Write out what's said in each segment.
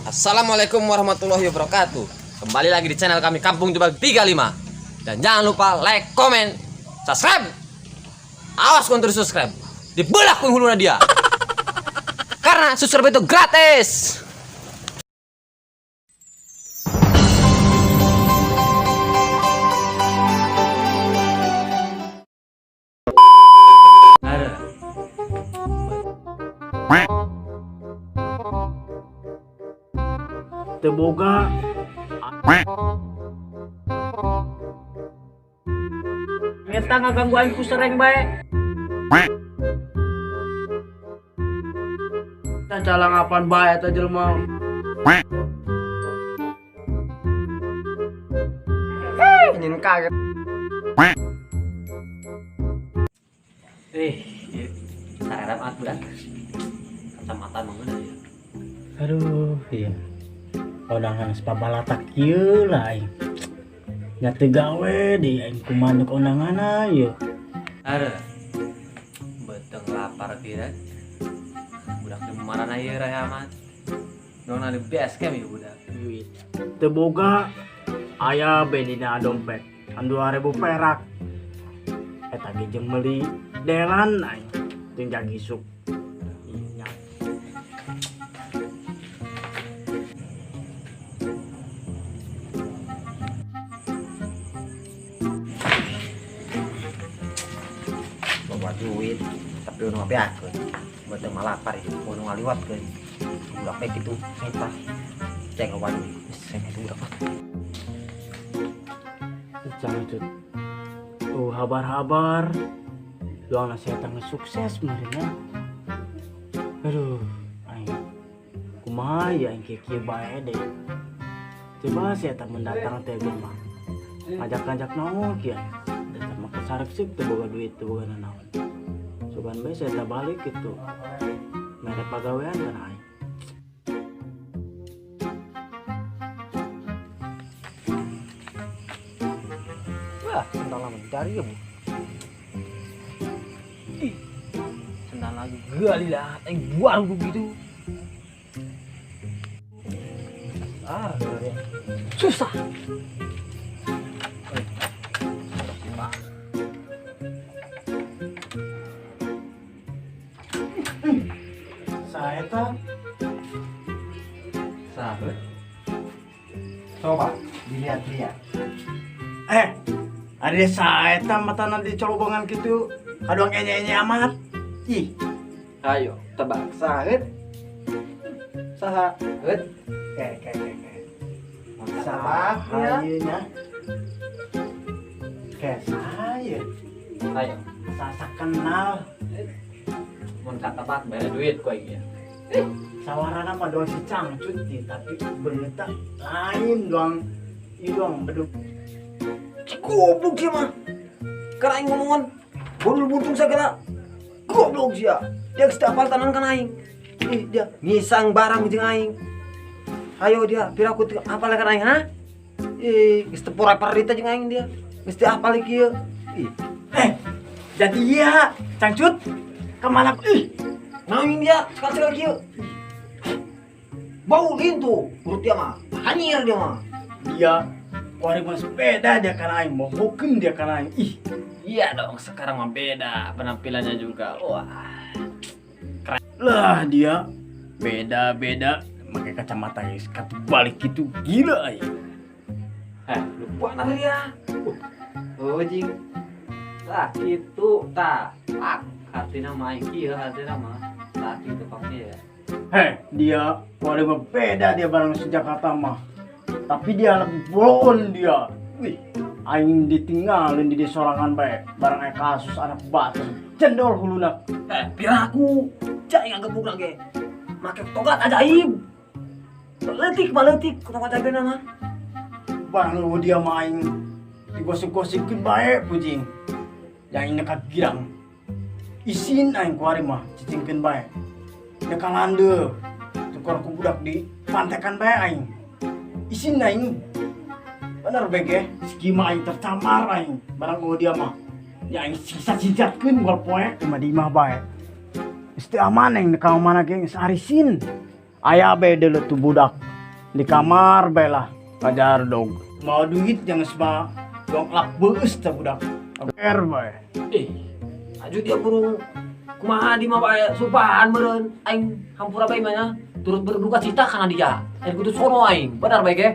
Assalamualaikum warahmatullahi wabarakatuh. Kembali lagi di channel kami, Kampung Jebak 35. Dan jangan lupa like, comment, subscribe. Awas kun terus subscribe. Dibelah kun huluna dia. Karena subscribe itu gratis. Ada. Teu boga. Eta ngaganggu aing ku sereng bae. Dan calangapan bae eta jelema. Nyin kaget. Eh, sararap at budak. Kacamata mengenai ya. Aduh, iya. Kondangan pabalatak kieu lah aing. Nya teu gawe di aing kumaha nu kondanganna ieu. Ada. Beteng lapar kira. Budak di marana ieu raya amat. Nona di base camp ya budak. Duit. Teu boga, aya be dina dompet. Kan 2000 perak. Eta ge jeung meuli delan aing jeung jagisuk. Iya. Bawa duit tapi nu ngabeakeun. Beteng mah lapar ya, nu ngaliwatkeun. Budak bae kitu eta. Ceng loba duit. Geus ceng itu budak mah. Cangcut. Oh, habar-habar. Doang nasihat geus sukses meureun. Aduh, aing. Kumaha ya aing kieu bae deh. Coba si eta mendatang teh ge mah. Ngajak-ngajak naon kieu. Datang mah kesarek sih teu boga duit, teu boga nanaon. Sugan bae si eta balik gitu. Mere pagawean kana aing. Wah, sendal lama dicari ya, Bu. Ih, sendal lagi gali lah, aing buar begitu. Ah, Susah. Saeta Sahabat. Coba dilihat-lihat. Eh, ada saeta matana di colobongan gitu. Kaduang enye-enye amat. Ih, Ayo, tebak. Saheut. Saha? Heut. ke ke ke ke. Tebak ya. Saha nya? Ke saya. Ayo, Sasa kenal. mun katebak bayar duit ku aing ya. Sawarana mah doang si Cangcut nih, tapi beungeutna lain doang. Ieu doang beduk. Goblok sia mah. Karena aing ngomongan bodul buntung segala. Goblok sia. Dia geus teu apal tanan kana aing. Ih, dia ngisang barang jeung aing. Ayo dia, piraku teu apal kana aing, ha? Ih, geus teu pora-parita jeung aing dia. Geus teu apal kieu. Ih, Eh, jadi iya, Cangcut. Kemana? Ih, naon dia sekali-sekali kieu. Bau lintu perut dia mah. Hanyir dia mah. Dia kuari mah sepeda dia kana aing, mohokeun dia kana aing. Ih, Iya dong, sekarang mah beda penampilannya juga. Wah. Lah dia beda-beda pakai kacamata ya, balik gitu gila aing. Eh, lupa nama dia. Oh, jing. Lah, itu ta. Pak, hati nama aing kieu, hati nama. Lah, itu pakai ya. Heh, dia kuari mah beda dia bareng si Jakarta mah. Tapi dia lebih bolon dia. Wih, aing ditinggalin di sorangan bae bareng aya kasus anak batu. Cendol huluna. Eh, piraku. Cak yang gebuk lagi. Make togat ajaib. Leutik mah leutik togat ajaib mah. Barang lu dia mah aing digosip-gosipkeun bae pujing. Yang aing nekat girang. Isin aing kuari mah cicingkeun bae. Neka lande. Tukar ku budak di pantekan bae aing. Isin aing. Bener bege, skima aing tercamar aing. Barang lu dia mah. Ya aing sisa-sisatkeun moal poe mah di imah bae. Geus teu aman aing neka mana ge geus arisin. Aya bae deuleu tu budak. Di kamar bae lah ngajar dog. Mau duit yang mah dong lak beus teh budak. Er bae. Eh, aju dia burung kumaha di mah bae sumpahan meureun aing hampura bae mah turut berduka cita kana dia. Aing kudu sono aing. Benar bae ge.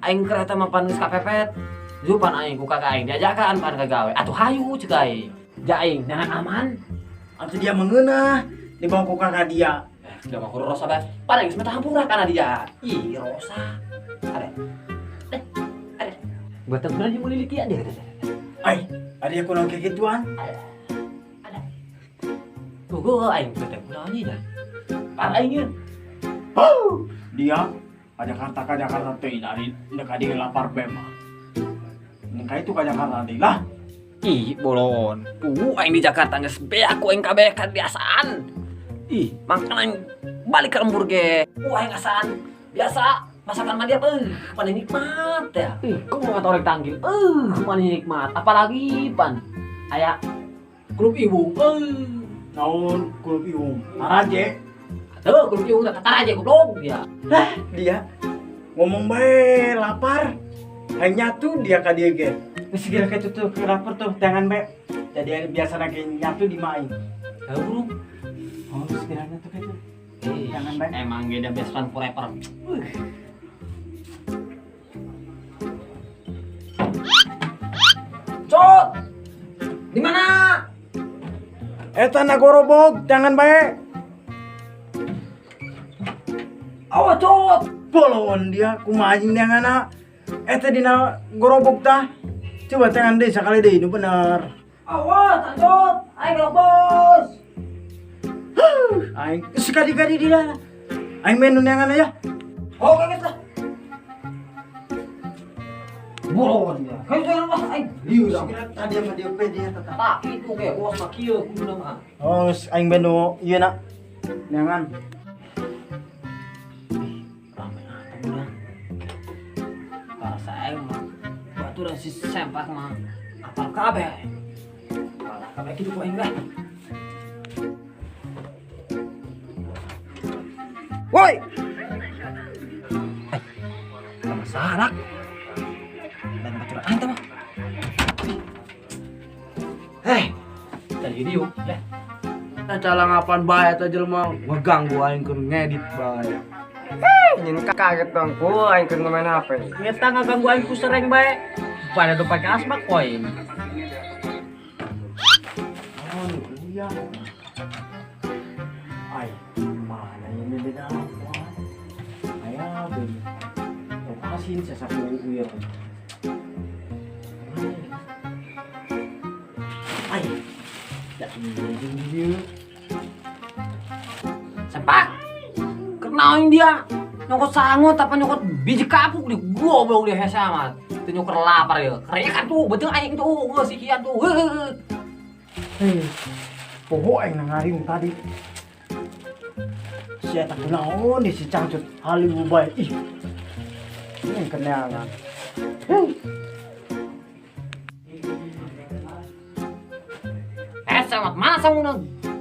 Aing kereta mah pan geus kapepet. Zupan aing ku kakak aing diajakan pan ka gawe. Atuh hayu ceuk aing. Ja aing jangan aman. Atuh dia mengeunah dibawa ku kakak dia. Tidak mau rosa bae. Pan aing geus minta hampura kana dia. Ih, rosa. Ada. Ada. Buat teguran yang mulai likian dia. Ai, ada yang kurang kayak gituan. Ada. Tuh gua aing bete kunaon nya. Pan aing yeun. Dia ka Jakarta teh dari dekat dia lapar bae mah. Nengka itu ka Jakarta deui lah. Ih, bolon. Tuh aing di Jakarta geus beak ku aing kabeh kebiasaan. Ih, mangkan aing balik ke lembur ge. Aing asaan biasa masakan mah dia paling nikmat ya. Ih, kumaha torek tanggil. Paling nikmat. Apalagi pan aya klub ibu. Naon klub ibu? Taraje. Tuh, klub ibu teh taraje goblok dia. Lah, dia ngomong bae lapar. Hanya nyatu dia ka dieu ge. Geus kira kitu tuh lapar tuh tangan bae. Jadi biasa lagi nyatu di mah aing. Heuh, burung. Oh, sekiranya tuh kitu. Jangan bae. Emang ge da best friend forever. Cot. Di mana? Eta na gorobog, jangan bae. Awas, Cot. Bolon dia kumaha anjing neanganna. Eta dina gorobog tah. Coba tangan deui sakali deui nu bener. Awas, Cot. Aing bos. Aing sekali-kali dia. Aing main nu neangan aya. Oh, kaget lah. Bolon dia. Kayu jangan lah aing. Lieu tadi sama dia pe dia tetap. Tak itu ge bos mah kieu kuduna mah. Oh, aing main nu ieu na. Neangan. Rame atuh budak. Parasa aing mah baturan si sempak mah apal kabeh. Apal kabeh kitu ku aing lah. Woi. Sama sarak. Dan baturan aing teh mah. Hei, tadi diuk leh. Calangapan bae eta jelema ngeganggu aing keur ngedit bae. Nyin kaget dong ku aing keur main HP. Eta ngaganggu aing ku sereng bae. Pada do pake asmak koin. Oh, iya. Ai, mana ini beda apa? Aya beuh. Asin sasapu ieu. Ai. Da ini Sempak. Kenain dia. Nyokot sangut apa nyokot biji kapuk di goblok dia hese amat. Teu nyokot lapar ya. Kerekan tuh betul aing tuh geus sikian tuh. Hei. Poho aing ngariung tadi. Si eta kunaon di si cangcut haliwu bae. Ih. Ini keneangan. Hei. Hese amat mana sanguna?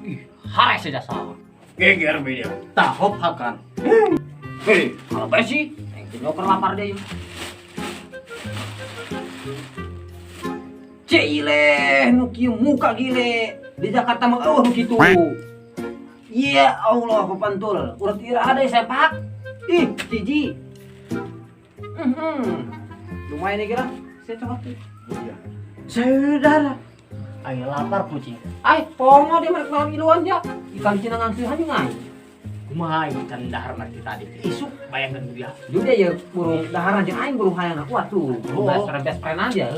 Ih, hares saja sama. Geger be dia. Tahop hakan. Hei, apa sih? Aing teh nyoker lapar deui. Cile, nu kieu muka gile. Di Jakarta mah eueuh nu kitu. Ya Allah, pantul. Urat ira ada sepak. Ih, jiji. Lumayan nih kira. Saya coba tuh. Iya. Saudara. Aing lapar kucing. Ai, pongo dia merek malam iluan dia. Ikan Cina ngangsuhan jeung aing. Kumaha aing can dahar mah tadi. Isuk bayangkeun dia. Juga ya burung dahar jeung aing burung hayang aku atuh. Oh. Best friend aja.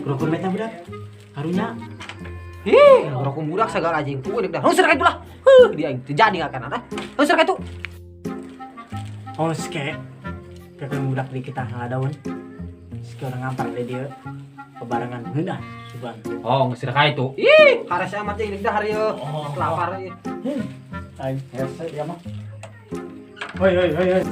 Rokok meta budak. Karunya. Ih, rokok budak segala anjing tuh dek dah. Heuh serka itulah. Heuh, dia aing terjadi ngakan ah. Heuh serka itu. Oh, seke. Kekeun budak di kita ngadaun. Seke orang ngampar deh dia. Kebarengan heunah sugan. Oh, geus serka itu. Ih, hares amat jeung dahar ieu. Lapar ieu. Aing hese dia mah. Hoi hoi hoi hoi.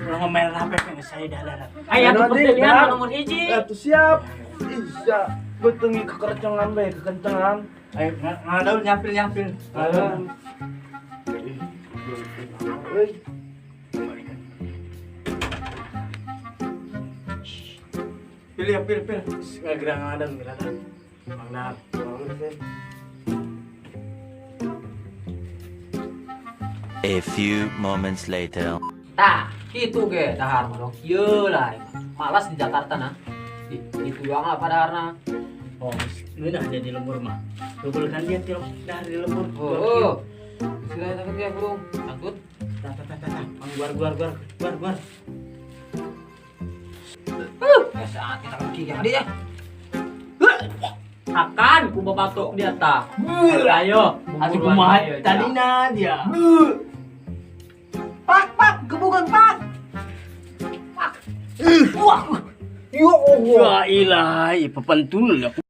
Ulah ngomel HP geus saya dah. Aya tuh pertanyaan nomor 1. Atuh siap. Iya, betengi kekercengan bae, kekencengan. Ayo ngadaun nyapil-nyapil. Euy. Pilih ya, pilih, pilih. Ngagerang ngadang silakan. Mang dahar. A few moments later. Tah, kitu ge dahar mah dong. Ieu lah. Malas di Jakarta nah. Itu doang lah padaharna. Oh, ngeunah dia di lembur mah. Dobel kan dia tilok dahar di lembur. Oh, oh. Sudah takut ya, burung. Takut. Tah tah tah tah. Mang guar guar guar guar guar. Ya saat kita kaki yang dia. Akan ku babatok dia tah. Ayo, Asik kumaha tadina dia. Pak, pak, gebukan pak. Pak. Wah. Ya Allah. Ya ilah, papantul aku.